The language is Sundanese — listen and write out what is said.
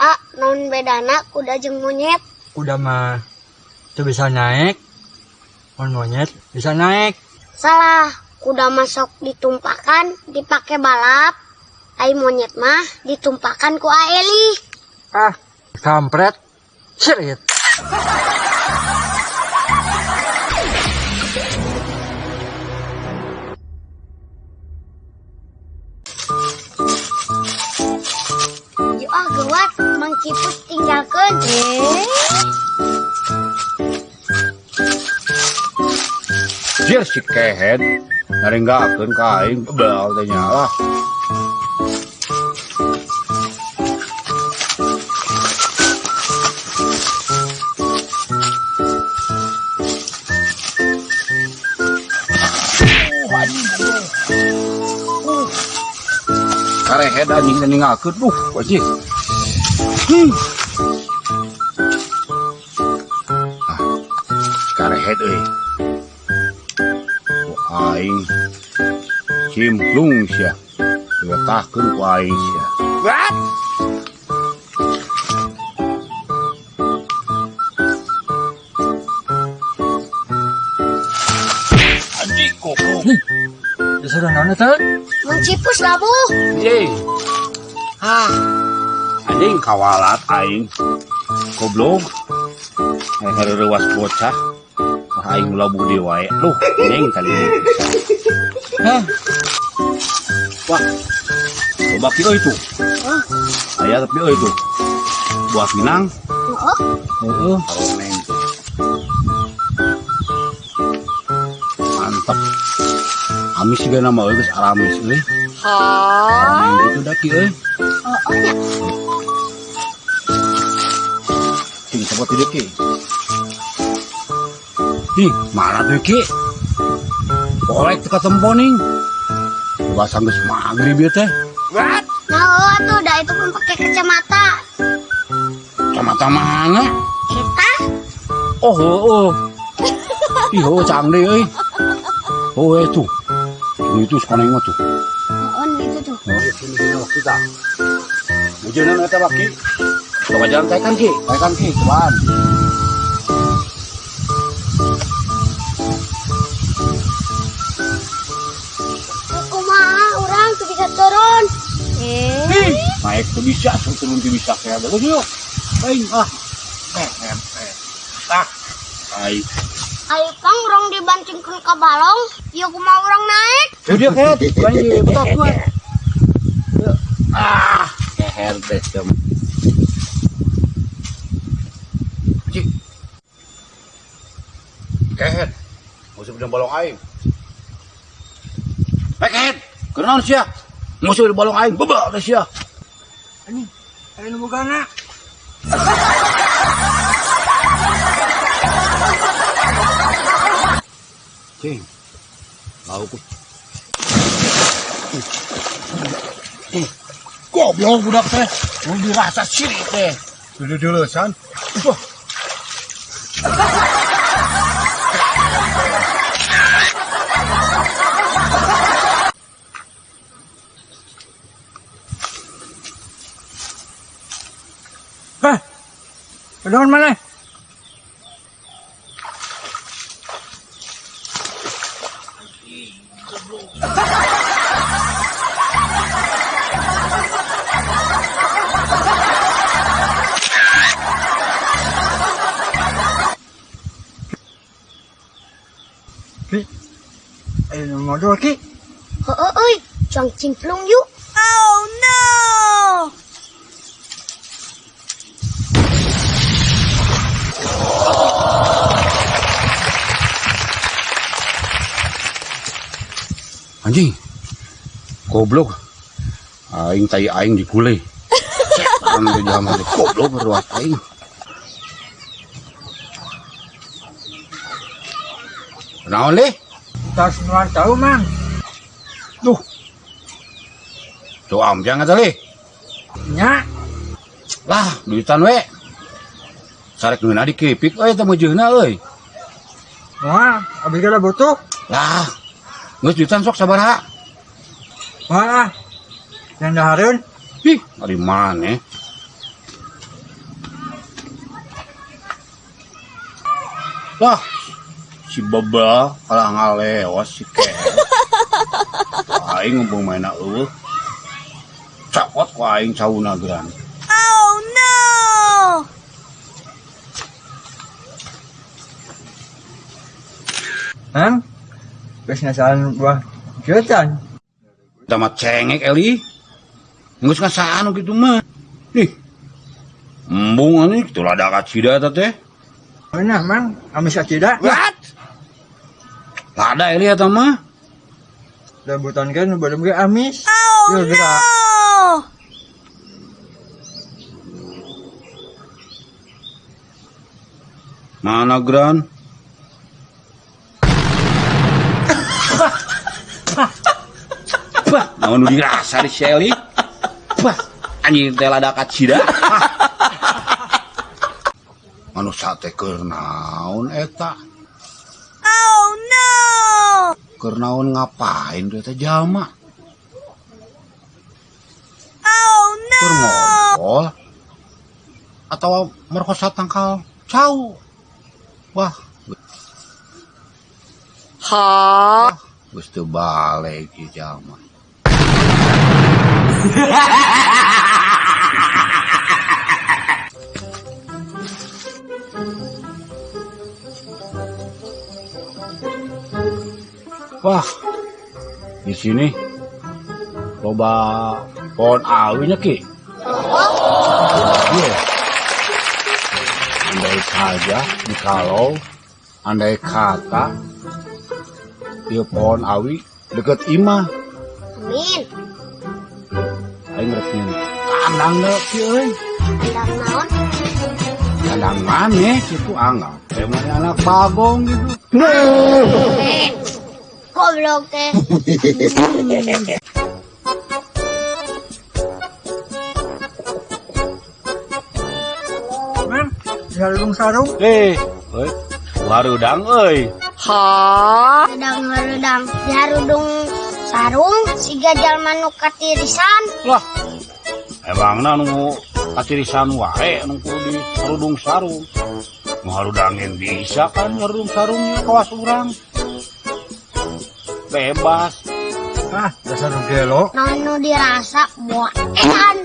Ah, naon bedana kuda jeung monyet? Kuda mah teu bisa naik. Mun monyet bisa naik. Salah, kuda masuk ditumpakan dipake balap. Ai monyet mah ditumpakan ku Aeli. Ah, kampret. Cerit. Yo ah geuwat, Mang Cipus tinggalkeun. Jir si kehed naringgakeun ka aing bebel teh nya lah. Karehed anjing teh ninggalkeun duh anjing. Ah, karehed euy. Ku aing cimplung sia. Diwetahkeun ku aing sia. What? Anjing goblok. Disuruh naon eta? Mang Cipus labuh. Anjing. Ah. Anjing kawalat aing. Goblok. Ngareurewas bocah. Aing labuh deui wae. Duh, anjing kali ini. Hah. Wah. Loba kieu euy tuh. Hah? Aya tapi euy tuh. Buah pinang. Heeh. Heeh, karoneng tuh. Mantap. Amis juga nama euy geus aramis euy. Karoneng gitu da ki euy. Heeh nya. Ting coba tidur ki. Ih, mana tuh ki? Kolek teu katempo ning. Coba sanggeus magrib ieu teh. What? Nah, atuh da itu pun pakai kacamata. Kacamata mana? Eta. Oh, heeh. Ih, heuh cang deui euy. Oh, tuh. Ini tuh sekoneng mah tuh. Heeh, gitu tuh. Oh, sini sini waktu kita. Hujanan eta baki. Coba jalan tekan ki, tekan ki, cobaan. Kumaha urang teu bisa turun. Ih, naik tuh bisa, turun tuh bisa kayak bagus yuk. Aing ah. Ah. Aing. Ayo pang urang dibancingkeun ka balong, ieu kumaha urang naik? Udah ket, banjir betok gua. Ah, keher teh cem. Anjing. Kehed. Musuh di balong aing. Eh, kehed. Kunaon sia? Musuh di balong aing, bebel teh sia. Anjing, aya nu bogana. Cing. Lau ku. Goblok budak teh. Mun dirasa sirik teh. Dulu-dulu san. Wah. Hah? Naon maneh? Ki. Ayo nu modal ki. Heeh euy, cuang cimplung yuk. Oh no. Anjing. Goblok. Aing tai aing digulai. Setan teh jelema teh goblok berbuat aing. Naon leh? Tas nuan tahu mang. Duh. Tuh amjang eta leh. Nya. Lah, duitan we. Sarek ngeunah dikipik euy teh meujeuna euy. Wah, abis kada butuh. Lah, geus duitan sok sabaraha? Wah, yang dahareun. Ih, ari maneh. Lah, si bebel kalah ngalewas si ke. Aing ngumpul main eueuh. Cokot ku aing cauna geran. Oh no! Mang, geus ngasaan buah kieu. Tamat cengek Eli. Geus ngasaan kitu mah. Nih. Embung ani kitu lada kacida eta teh. Nah, Mang, amis kacida. What? Lada Eli eta mah. Rambutan kan belum ge amis. Oh Yuk, gerak. no! Mana Gran? Bah, naon nu dirasa di si Eli? Bah, anjing teh lada kacida. Manusia teh keur naon eta? Oh no! Keur naon ngapain tuh eta jalma? Oh no! Keur ngobrol atau merkosa tangkal cau? Wah, Ha? geus teu balik ieu jalma. Wah, di sini loba pohon awinya Ki. Iya. Andai saja, jikalau, andai kata, ieu pohon awi deket imah. Amin. Aing rek nyieun kandang deui Ki euy. Kandang naon? Kandang maneh kitu anggap teh maneh anak bagong gitu. Amin. Goblok teh. Mang, sarung sarung. Eh, euy, hareudang euy. Ha? Redang hareudang diharudung sarung siga jalma nu katirisan. Lah, emangna nu katirisan wae nu kudu di harudung sarung. Nu harudangin bisa kan harudung sarungnya kawas urang. Bebas. Ah, dasar nu gelo. Naon nu dirasa buah edan.